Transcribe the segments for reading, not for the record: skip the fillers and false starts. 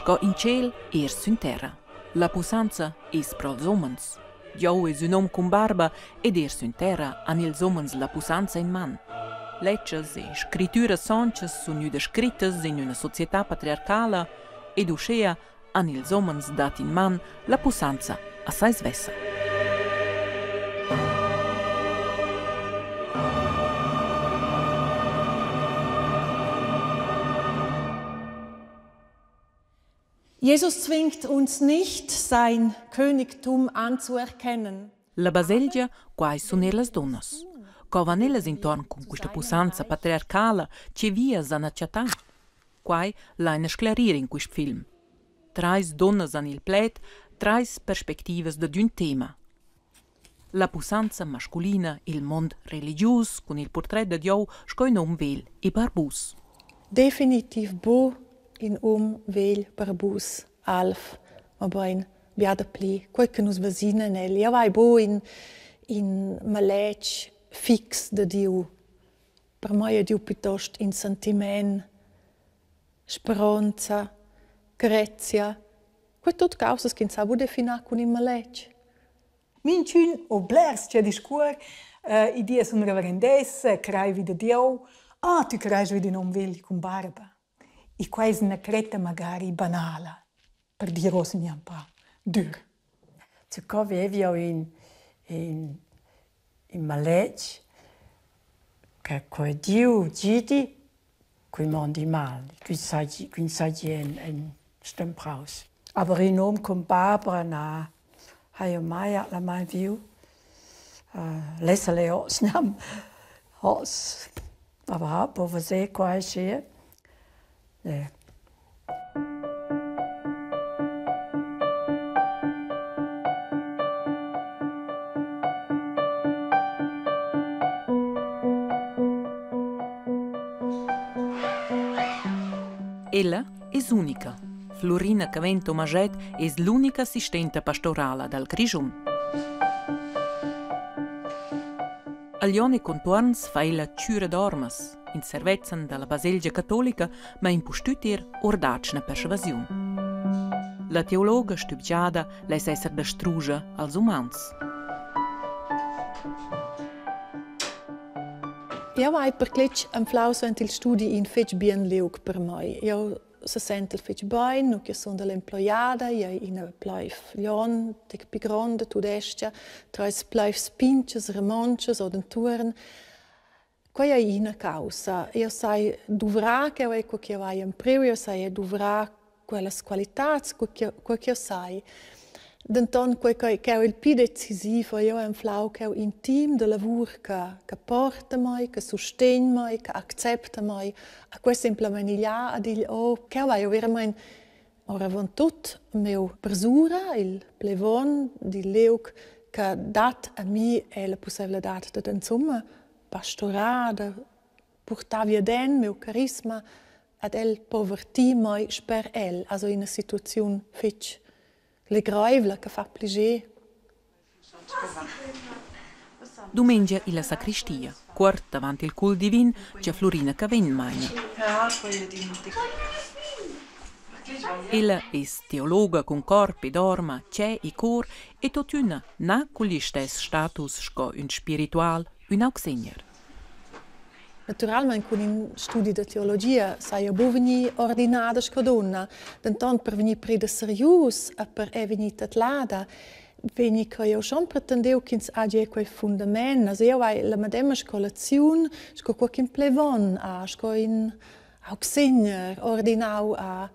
Sco in tschêl eir sün terra. La pussanza es pro'ls homens. Dieu es ün hom cun barba ed eir sün terra han ils homens la pussanza in man. Ledschas e scrittüras sonchas sun gnüdas scrittas in üna società patriarcala ed uschea han ils homens dat in man la pussanza a sai svessa. Jesus zwingt uns nicht, sein Königtum anzuerkennen. La baselgia, quai sun eir las dunnas. Co van ellas intuorn cun quista pussanza patriarcala che vias han a chattar? Quai laina sclerir in quist film. Trais dunnas han il pled, trais perspectivas dad ün tema. La pussanza masculina i'l mond religius cun il purtret da Dieu sco ün hom vegl e barbus. Definitiv bu in um vegl barbus, alv, mabain bia dapli quei che nus vesin en el. Jeu hai bu in, in maletg fix da Diu. Per mei ei Diu piuttost in sentiment, speronza, carezia, quei tut caussas ch'ins sa buca definar cun in maletg. Minchün o blers chi ha discuor, i dia sun reverendessa, crai vi da Dieu. Ah, tü crais vi d'ün hom vegl cun barba. E quai es üna cretta magari banala, per dir uossa gnanc pa dür. Co vev'jeu in in in maletg che quei Diu gidi, quei mondi mal, ch'ins seigi en en stempraus. Aber in um cun barbara na, hai jeu mai mai viu. Lessel ei oz gnanc oz, aber po veser quai schi. Ja. Ella es unica. Flurina Cavento Maget es l'unica assistenta pastorala dal Grischun. A Glion e contuorns fa ella chüra d'ormas, in servezzan da la baselgia catolica, ma impustüt eir our d'atschna persvasiun. La teologa stübgiada less esser da strugia als umans. Jau hai per cletg anflau suenter il studi in fetg bien liug per mei. Jau sesentel fetg bein, nu che sun dall'emploiada, ei ina pleiv Glion, tec pli gronda, tudestga, treis pleivs pintgas romontschas odentuorn. Quei ei ina caussa. Jeu sai duvrar cheu ei co ch'jeu hai empriu, jeu sai duvrar quellas qualitads co ch'jeu sai. Denton quei ch'ei il pli decisiv ei jeu anflau cheu in team da lavur che che porta mei, che sustegn mei, che accepta mei. A quei semplamein igl a ed igl o. Cheu hai jeu veramein oravontut miu persura, il plevon dil liug che dat a mi la pusseivladad dad insumma pastorar, da purtar viaden miu carisma ad el povertir mei sper el, also ina situaziun fetg legreivla che fa plascher. Dumengia illa sacristia, cuort davant il cul divin cha Flurina Cavegn maina. Ella es teologa cun corp ed orma, tschè e cor e tuottüna na cul listess status sco ün spiritual, ün augsegner. Naturalmein cun in studi da teologia sai jeu buc vegnir ordinada sco dunna, denton per vegnir prida serius e per era vegnir tedlada vegni che jeu schon pretendeu ch'ins hagi quei fundament. Also jeu hai la medema scolaziun sco quei ch'in plevon ha, sco in augsegner ordinau ha.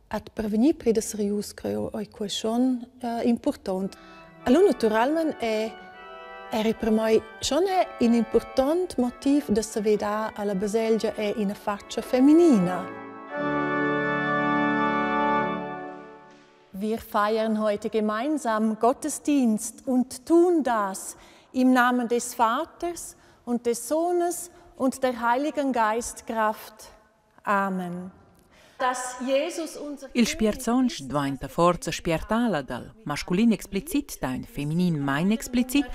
At per vegnir prida serius creo ei quei schon impurtont. Allura naturalmein è eri per mei schon è in impurtont motiv da saver dar alla baselgia è ina faccia feminina. Wir feiern heute gemeinsam Gottesdienst und tun das im Namen des Vaters und des Sohnes und der Heiligen Geistkraft. Amen. Il spiert sontg dvainta forza spiertala dal masculin explicit da ün feminin main explicit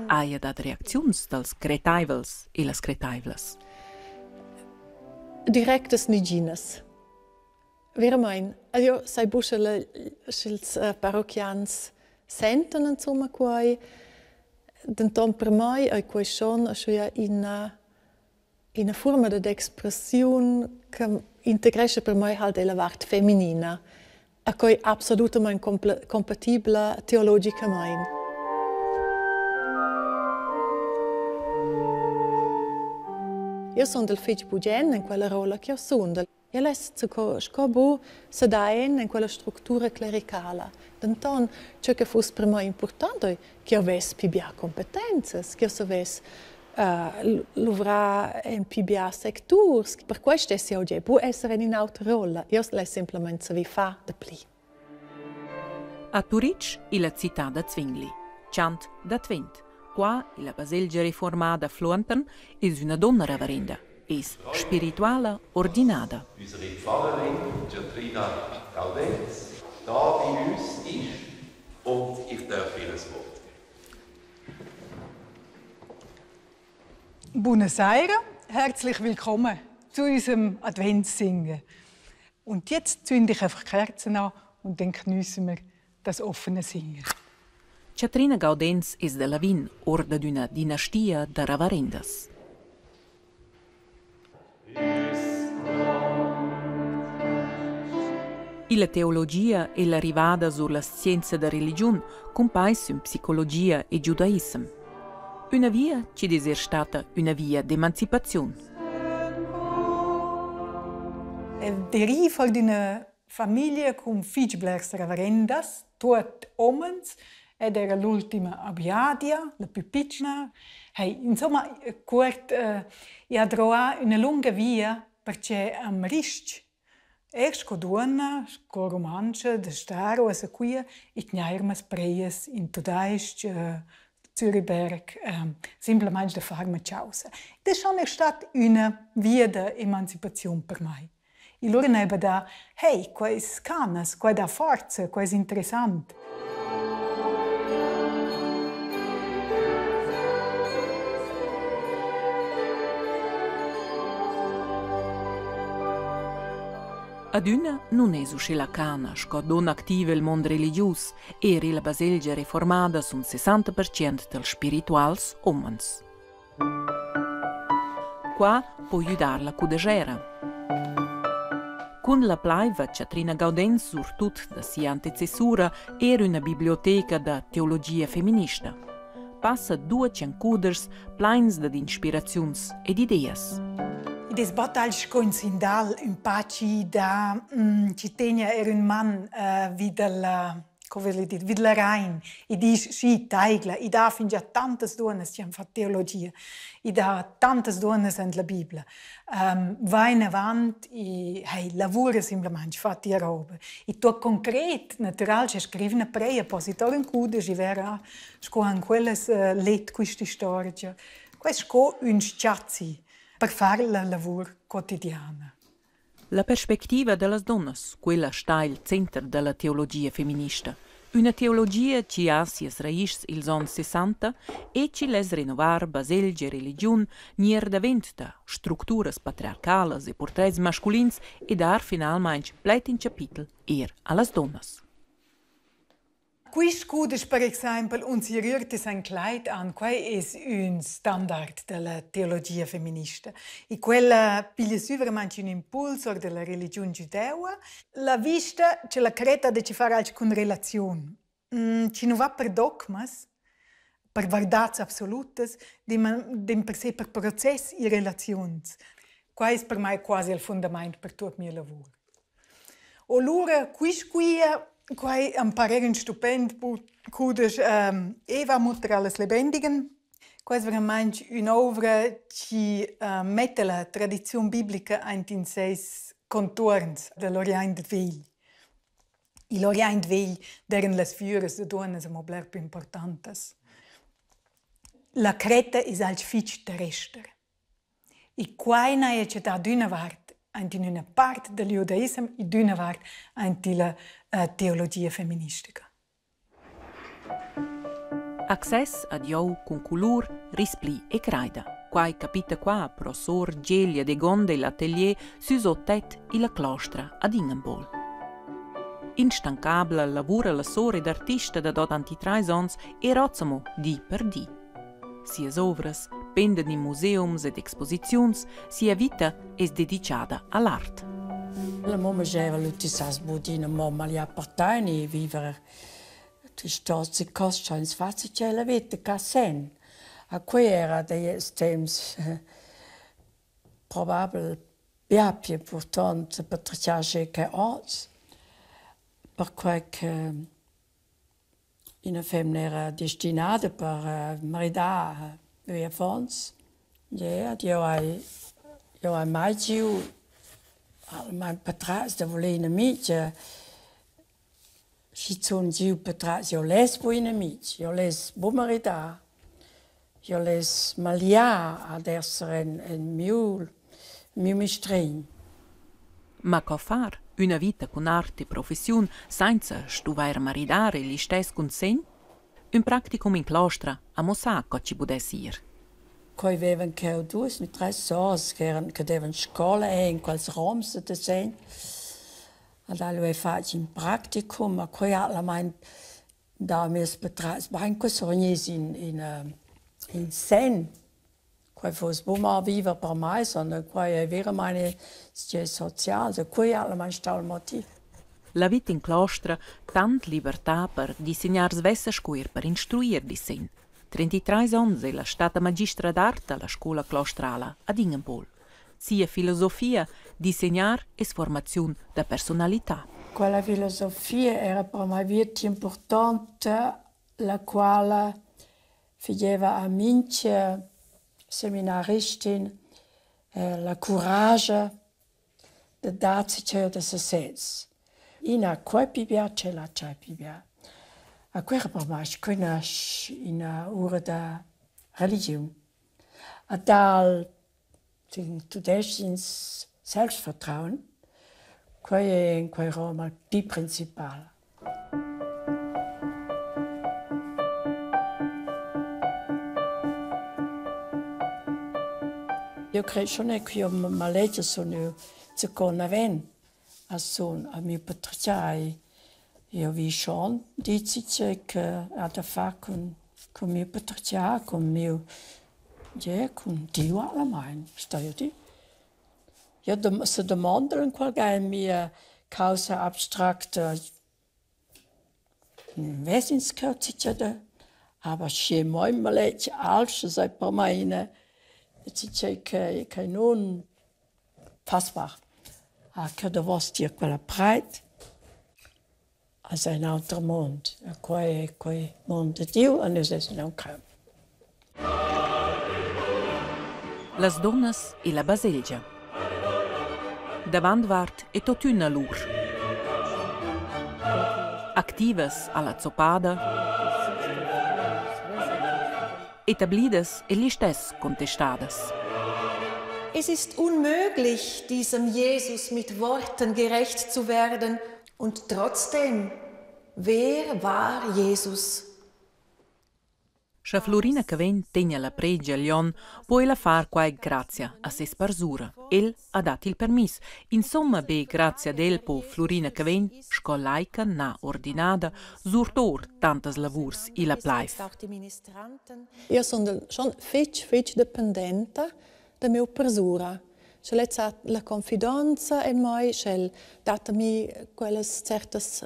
haja dat reacziuns dals crettaivels e las crettaivlas. Directas neginas. Veramaing. Ed eu sai buca sche la sch'ils parochians sentan insomma quai. Denton per mei ei quei schon aschia ina ina fuorma dad expressiun che integrescha per mei halt ella vart feminina. A quei absolutamaing compatibla teologicamaing. Io sun dal fetg bugen in quella rolla ch'jeu sundel. El es sco sco bu sedà en en quella structura clericala. Denton, tgei che fuss per mei impurtont ei ch'jeu vess pli bia competenzas, ch'jeu savess luvrar en pli bia secturs. Perquei stess jeu gie buc esser en in'autra rolla. Jeu less semplamein saver far dapli. A Turitg illa cità da Zwingli, chant da Twint. Qua illa baselgia refuormada Fluonten es üna donna reverenda, es spirituala ordinada. Unsere Pfarrerin Chatrina Gaudenz da bei uns ist und ich darf ihr das Wort geben. Buna saira, herzlich willkommen zu unserem Adventssingen. Und jetzt zünde ich einfach Kerzen an und dann geniessen wir das offene Singen. Chatrina Gaudenz es da Lavin, our dad üna dinastia da ravarendas. Illa teologia e l'arrivada sur la scienza da religiun cumpais ün psicologia e giudaissem. Üna via chi'd es eir stata üna via d'emancipaziun. El deriva d'üna famiglia cun fich blers reverendas, tuot homens, ed era l'ultima abiadia, la pü pitschna. Hey, insomma, cuort, i ha drovà üna lunga via perche am ristg eir sco duonna, sco rumantscha da star uossa quia e tgnair meis preias in tudais-ch, Züriberg, simplamaing da far ma chaussa. Ed es schon eir stat üna via d'emancipaziun per mai. E lura n'haiba dà: «Hey, quai es canas, quai dà forza, quai es interessant.» Adüna nun es uschè la cana sco donna activa i'l mond religius. Eir illa baselgia reformada sun 60% dals spirituals homens. Qua po güdar la cudagera. Cun la plaiva Chatrina Gaudenz surtut da sia antecessura eir üna biblioteca da teologia feminista. Passa 200 cuders plains dad inspiraziuns ed ideas. Id es bod alch sco ün sindal, ün pa chi dà chi tegna eir ün man vi da la co vögl dir, vid la rain. I disch schi, taigla, i dà fingià tantas duonnas chi han fat teologia, i dà tantas duonnas en la Bibla. Va inavant e hey, lavura simplamaing, fa tia roba. E tuot concret, natüral, sche scriv üna preia, poss i tour ün cudesch, i verrà sco han quellas let quista istorgia. Quai es sco ün s-chazzi per far la lavur quotidiana. La perspectiva da las dunnas, quella sta i'l center da la teologia feminista. Üna teologia chi ha sias ragischs i'ls ons sessanta e chi less renovar baselgia e religiun, gnir davent da structuras patriarcalas e purtrets masculins e dar finalmaing pled in chapitel eir a las dunnas. Quist cudesch per exaimpel «Und sie rührte sein Kleid an», quai es ün standard da la teologia feminista. In quella piglia sü veramaing ün impuls our da la religiun giudeua. La vista cha la cretta da chi far alch cun relaziun, chi nu va per dogmas, per vardats absolutas, dimpersè per process e relaziuns. Quai es per mai quasi il fundamaint per tuot mia lavur. O lura quist quia, quai am para ün stupend cudesch Eva Mutter alles Lebendigen. Quai es veramaing ün'ouvra chi metta la tradiziun biblica aint in seis contuorns da l'Oriaint vegl. Il Oriaint vegl d'eiran las figüras da duonnas amo bler pü importantas. La cretta es alch fich terrester. E quai n'haja chattà d'üna vart aint in üna part dal judaissem e d'üna vart aint illa teologia feministica. Access ad jou cun culur, rispli e craida. Quai capita qua pro sor Gelia Degonda i'l atelier süs Otet illa clostra ad Ingenbohl. Instancabla lavura la sora ed artista dad 83 ons eir hoz amo di per di. Sias ouvras pendan in museums ed exposiziuns, sia vita es dedichada a l'art. La mamma giaiva l'utisas bod ina mamma li appartegn e viver ti stos e cost ins fazi che la vita ca sen. A quei era da gliez temps probabel bia pli impurtont per tracciar che oz, perquei che Ina femna era destinada per maridar dus affons. Gie, ed jeu hai, jeu hai mai giu almain patratg da vuler in amitg. Schizun giu patratg, jeu less buc in amitg, jeu less buc maridar. Jeu less magliar ad esser en en miu miu mistregn. Ma co far üna vita cun art e professiun sainza stuvair maridar e listess cun segn? Ün practicum in clostra ha muossà co chi pudess ir. Quei vevan cheu duas ni treis soras che eran che devan scola en quels roms da dessegn. Ad ha lu ei fatg in practicum, ma quei ha la mein Da mes patratgs bain que surgniss in in in sen. Quai fuss buca mo viver per mai, sondern quai è veramaing il social. Da quei ha almain stau il motiv. La vita in clostra tant libertà per disegnar svessa sco eir per instruir dissegn. 33 ons è la stata magistra d'art alla scoula claustrala ad Ingenbohl. Sia filosofia, disegnar es formaziun da personalità. Quella filosofia era per mai viet importanta, la quala figeva a mincha seminaristin la curascha da dar tscheu da sesez. Ina quei pi bia, tschella tschei pi bia. A quella per mai sco ina ura da religiun. A dal tudestg ins Selbstvertrauen, quei ei in quei rom il pli principal. Io crei schon che io maletg sun io zacon naven a sun a miu patertgar. Io vi schon dici che ha da far cun cun miu patertgar, cun miu Gie, cun Diu allamain, stoi jeu dir. Jeu sedamondel enqualga en mia caussa abstracta, vess ins cheu tgei aber sche mo in maletg alch sei per mei ina tgei che che nun fassbar. Ah, cheu davostier quella preit es ein auter mund. E quei quei mund da Diu e nus essan aunc cheu. Las dunnas e la baselgia. Davantvart è totüna lur. Activas alla zoppada, etablidas e listess contestadas. Es ist unmöglich, diesem Jesus mit Worten gerecht zu werden, und trotzdem, wer war Jesus? Scha Flurina Cavegn tegna la pregia a Glion, po ella far quai grazia a ses parsura. El ha dat il permiss. Insomma, be grazia ad el po Flurina Cavegn, sco laica na ordinada, surtour tantas lavurs illa plaiv. Io sun schon fetg, fetg dependenta da miu parsura. Sche lez ha la confidenza en mei, sch'el dat a mi quellas certas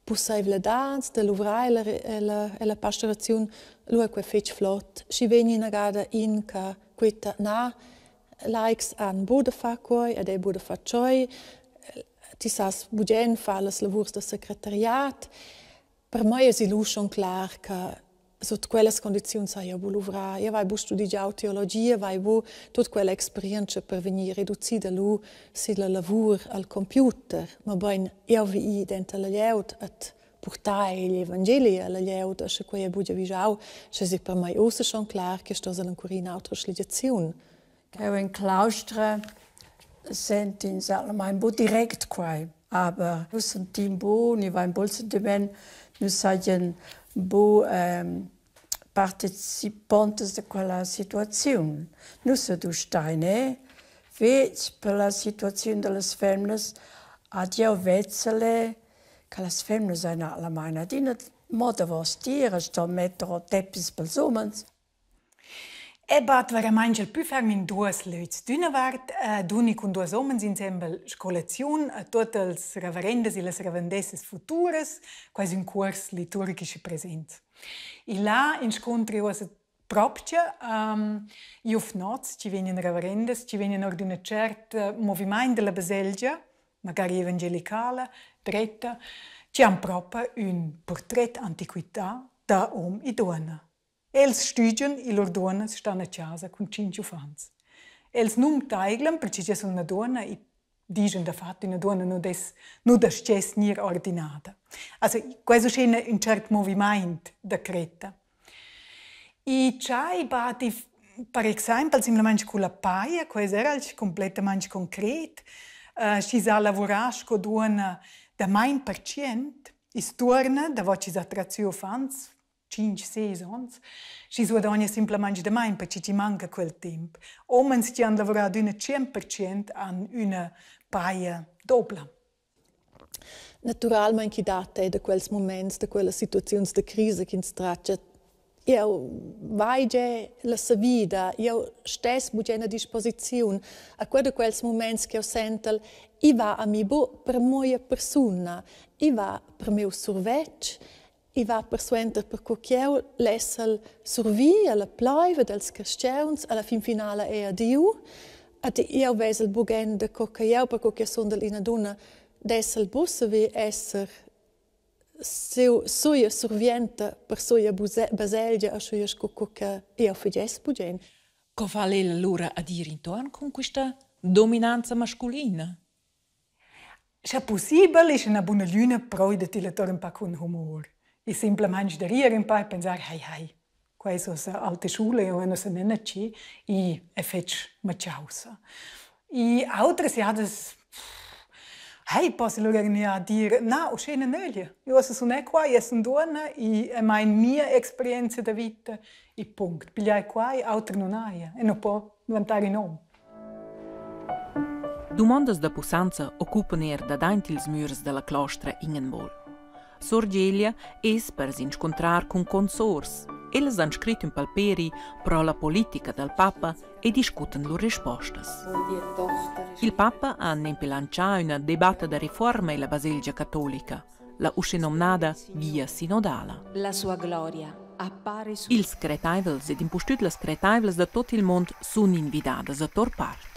pusseivladads da luvrar ella, ella, ella pastoraziun, lu è quei fetg flott. Schi vegn inagada in che queta na, laics han buc da far quei ed ei buc da far tscheu, ti sas bugen far las lavurs da secretariat. Per mei esi lu schon clar che sut quellas condiziuns hai jeu buc luvrà. Jeu vai buc studegiau teologia, vai buc tut quella experientscha per vegnir reducida lu silla lavur al computer, mobein jeu vi ir denter la glieud et purtar igl evangeli alla glieud, e sche quei ei buc giavischau, sche esi per mei ussa schon clar che sto encurir in'autra schligiaziun. Cheu en claustra sentins almain buc direct quai, aber nus sentin bu, ni vain buc il sentiment, nus sajan bu. Participontas da quella situaziun. Nus sedustein eh fetg per la situaziun dallas femnas ad jeu vezzel eh che las femnas ein alla adina mo davos tier e ston metter o teppis pels umens. E bat veramaing il pü ferm in duos lös. D'üna vart duni cun duos homens insembel scolaziun a tuot ils reverendas e las reverendessas futuras, quai es ün cuors liturgic present. E là inscuntri uossa propcha giuvnots chi vegnan reverendas, chi vegnan our d'üna tscherta movimaint da la baselgia, magari evangelicala, dretta, chi han propa ün purtret antiquità da hom e duonna. Els stüdgian e lur duonnas stan a chasa cun tschinch uffants. Els nun taiglan perche chi sun üna duonna e dischan dafatta üna duonna nu dess nu das-chess gnir ordinada. Also quai es uschè ün tschert movimaint da cretta. E tschai batti per exaimpel simplamaing culla paja, quai es eir alch cumplettamaing concret. Schi s'ha lavurà sco duonna da main pertschient, i's tuorna davo chi s'ha trat sü uffants, tschinch, ses ons, schi guadagna simplamaing damain perche chi manca quel temp. Homens chi han lavurà adüna 100% han üna paja dobla. Naturalmaing chi dat eir da quels mumaints, da quellas situaziuns da crisa chi'ns tratscha. Eu vai già la savida, eu stess bugen a disposiziun a que da quels mumaints ch'eu sentel, i va a mi bod per moja persuna, i va per mieu survetsch, I va persuenter per co ch'jeu lessel survir alla pleiva dals carstgauns, alla fin finala era a Diu. Ed jeu vesel bugen da co che jeu, per co che sundel ina dunna, dessel buc saver esser siu suia survienta per suia baselgia aschia sco co che jeu fagess bugen. Co fa l'ella lura ad ir intuorn cun quista dominanza masculina? Scha pussibel es üna buna glüna però i da tilla tour ün pa cun humor. I simplamaing da rier ün pa e pensar: «Hei, hei, quai es uossa alte Schule, eu nu sun gnanca chi i e fetsch ma chaussa.» I autras jadas hei, poss lura gnir a dir: «Na, uschè na nöglia. Uossa sun eu qua, eu sun duonna, i è main mia experienza da vita e punct. Pigliai quai, auter nun haja e nu po dvantar ün hom.» Dumondas da pussanza occupan eir dadaint ils mürs da la clostra Ingenbohl. Sor Gelia es per s'inscuntrar cun consors. Ellas han scrit ün palperi pro la politica dal papa e discutan lur respostas. Il papa ha nempe lantschà üna debatta da refuorma illa baselgia catolica, la uschenumnada via sinodala. La sua gloria appare su Ils crettaivels ed impustüt las crettaivlas da tot il mond sun invidadas a tor part.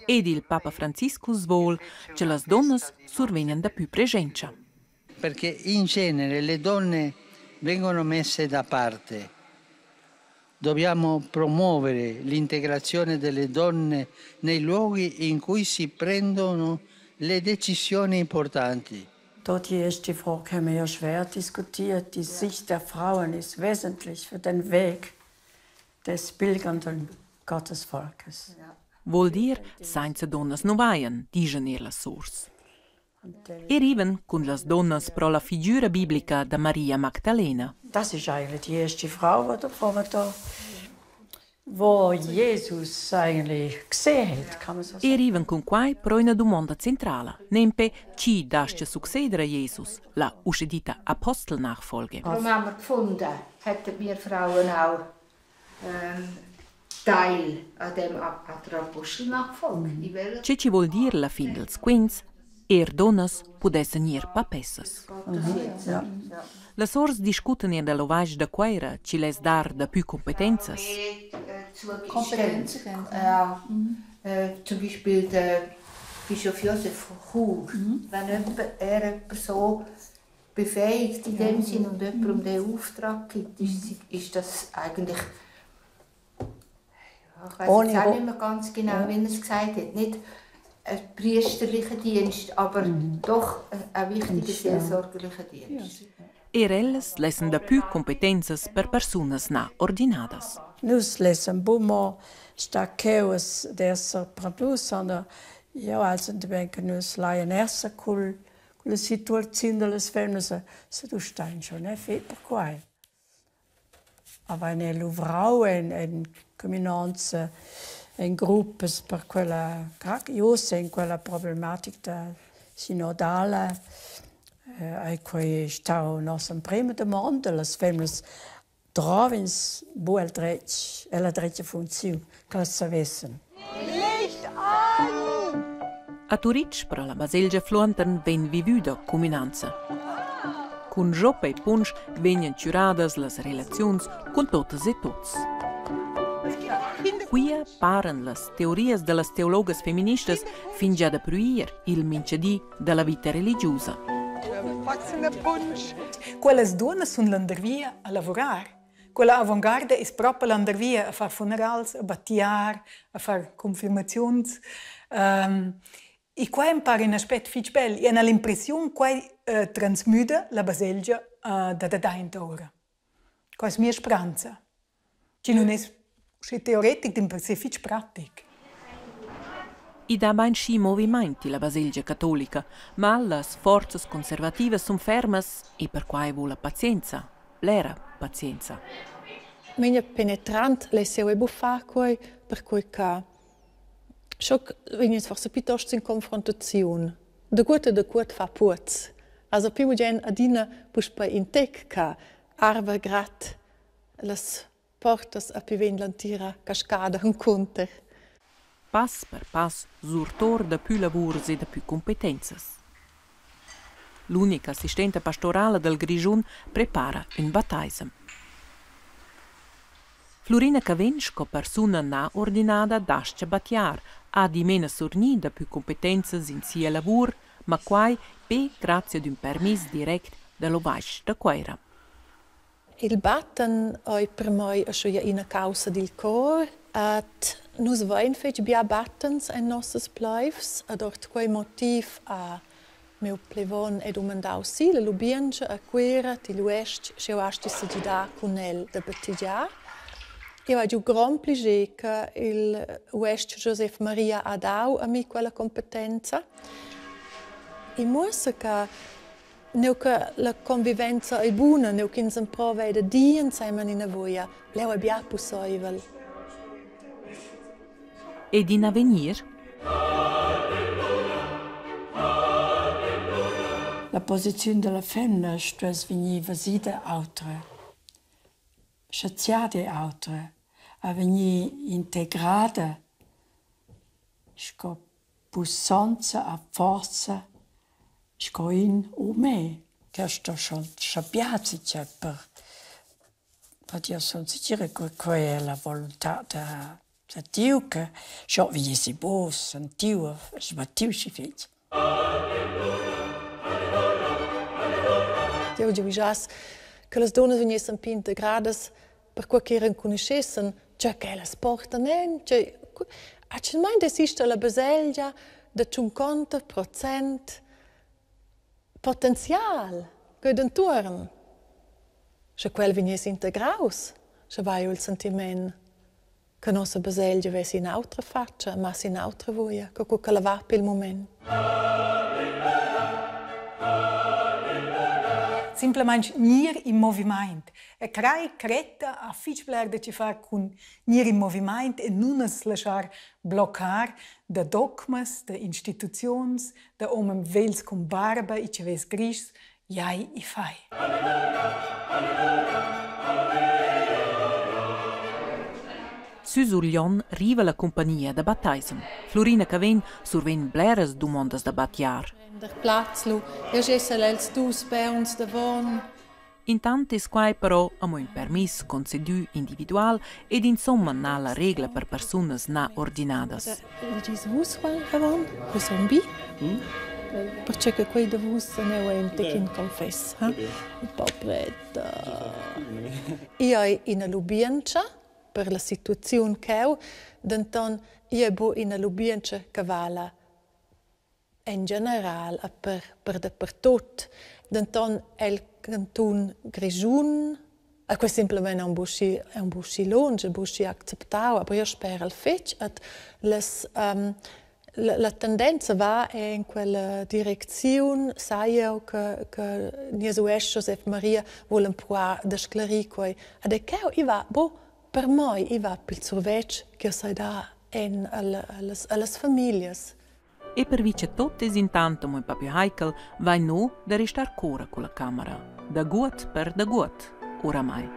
Ed il papa Franciscus vol che las donnas survegnan dapü preschentscha. Perché in genere le donne vengono messe da parte. Dobbiamo promuovere l'integrazione delle donne nei luoghi in cui si prendono le decisioni importanti. Dort die erste Frage haben wir ja schwer diskutiert. Die Sicht der Frauen ist wesentlich für den Weg des pilgernden Gottesvolkes. Ja. Vuol dir, sainza donnas nu vajan, dischan eir las sours. E rivan cun las donnas pro la figüra biblica da Maria Magdalena. Das ist eigentlich die erste Frau, die da, da wo Jesus eigentlich gesehen hat, kann man so sagen. E rivan cun quai pro üna dumonda centrala, nempe chi das-cha succeder a Jesus, la uschedita Apostelnachfolge. Darum haben wir gefunden, hätten wir Frauen auch Teil an dem an der Apostelnachfolge. Che chi vuol dir la fin dels quints, eir donnas pudessan gnir papessas. Ja. Las sours discutan eir da l'ovais da Cuaira chi less dar dapü cumpetenzas. Kompetenz. Ja. Zum Beispiel der Bischof Josef Chur, wenn jemand, er jemand so befähigt in dem Sinn und jemandem den Auftrag gibt, ist das eigentlich, ja, ich weiß jetzt auch nicht mehr ganz genau, wie er es gesagt hat, nicht ein priesterlicher Dienst, aber doch ein wichtiger seelsorgerlicher Dienst. Eir ellas lessan dapü cumpetenzas per persunas na ordinadas. Nus lessan buc mo star cheu d'esser per nus, sondern jeu also ben che nus leien esser cul culla situaziun dallas femnas sedustein schon eh fetg perquei. Avain eir luvrau en en cuminonza en gruppas per quella uossa in quella problematica da sinodala ei quei stau nossa emprema damonda. Las femnas drov'ins buc el dretg, ella dretga funcziun ch'ellas savessen. Licht an! A Turitg pro la baselgia Fluantern vegn vivüda cuminanza. Cun Joppe e Punsch vegnan chüradas las relaziuns cun totas e tuots. Quia paran las teorias da las teologas feministas fingià da prüir il minchadi da la vita religiusa. Quellas duonnas sun landervia a lavurar. Quella avantgarda es propa landervia a far funerals, a battiar, a far confirmaziuns. E quai am para ün aspet fich bel. Eu n'ha l'impressiun quai transmüda la baselgia da dadaint oura. Quai es mia spranza. Chi nun es usché teoretic, dimpersè fich pratic. I dà bainschi movimaint illa baselgia catolica, ma las forzas conservativas sun fermas e perquai voula pazienza, blera pazienza. Memia penetrant less jeu buca far quei, perquei che schoc vegn ins forsa plitost in confrontaziun. Da cuort e da cuort fa puoz. Also pli bugen adina puspei in tec che arva grad las portas a pi vegn l'entira cascada encunter. Pass per pass surtor dapü lavurs e dapü cumpetenzas. L'unica assistenta pastorala dal Grischun prepara ün battaisem. Flurina Cavegn sco persuna na ordinada das-cha battiar, ha dimena surgni dapü cumpetenzas in sia lavur, ma quai be grazia ad ün permiss direct da l'ovais-ch da Cuaira. Il batten ei per mei aschia ina caussa dil cor. Ed nus vein fetg bia battens en nossas pleivs ed ord quei motiv ha miu plevon è dumandau si la lubientscha a Cuera digl uestg sch'jeu astgi segidar cun el da battegiar. Jeu hai giu grond plascher che igl uestg Josef Maria ha dau a mi quella competenza. I muossa che Neu che la convivenza ei buna, neu ch'ins emprova ei da dir ensemen ina vuia, leu ei bia pusseivel. Ed in avegnir? La posiziun dalla femna stuess vegnir vesida autra, schaziada autra, a vegnir integrada sco pussonza a forza sco ün hom. Che sto schon schabiar che per per dir sun sicura che quei è la voluntà da da Diu che scho vegnissi buc sentiu e sbattiu schi fetg. Jeu giavischass che las dunnas vegnessan pli integradas perquei che renconuschessen tgei ch'ellas portan en, tgei atgnamein desista la baselgia da 50% potenzial cheu dentuorn. Sche quel vegness integraus, sche vai il sentiment che nossa baselgia vess in'autra fatscha, mass in'autra via che co ch'ella va pel mument. Simplamaing gnir in movimaint. E crai cretta ha fich bler da chefar cun gnir in movimaint e nun as laschar bloccar da dogmas, da instituziuns, da homens vegls cun barba e chavels grischs. Jai e fai. Sü Glion riva la cumpagnia da battaisem. Flurina Cavegn survegn bleras dumondas da battiar. Prender plaz lu, jeu sesel els dus bauns davon. Intant es quai però amo ün permiss concedü individual ed insomma na la regla per persunas na ordinadas. Legis vus qua avon? Quei sun bi. Perche che quei da vus neu ei in tec in confess, ha? Pobretta. Io hai ina lubientscha per la situaziun cheu, denton io hai buc ina lubientscha che vala en general e per dapertut. Denton el cantun Grischun e quei semplamein aunc buc schi aunc buc schi lunsch, buc schi acceptau, aber io sperel fetg et las. La tendenza va in quella direcziun, sai eu che nies uestg Josef Maria vul empruar da sclarir quei. Ed è cheu i va bo per mai, i va pil survetsch che sai dar en allas famiglias. E pervi che tot es intant amo ün pa più heikel, vain no da restar cura culla camera. Daguot per daguot, oramai.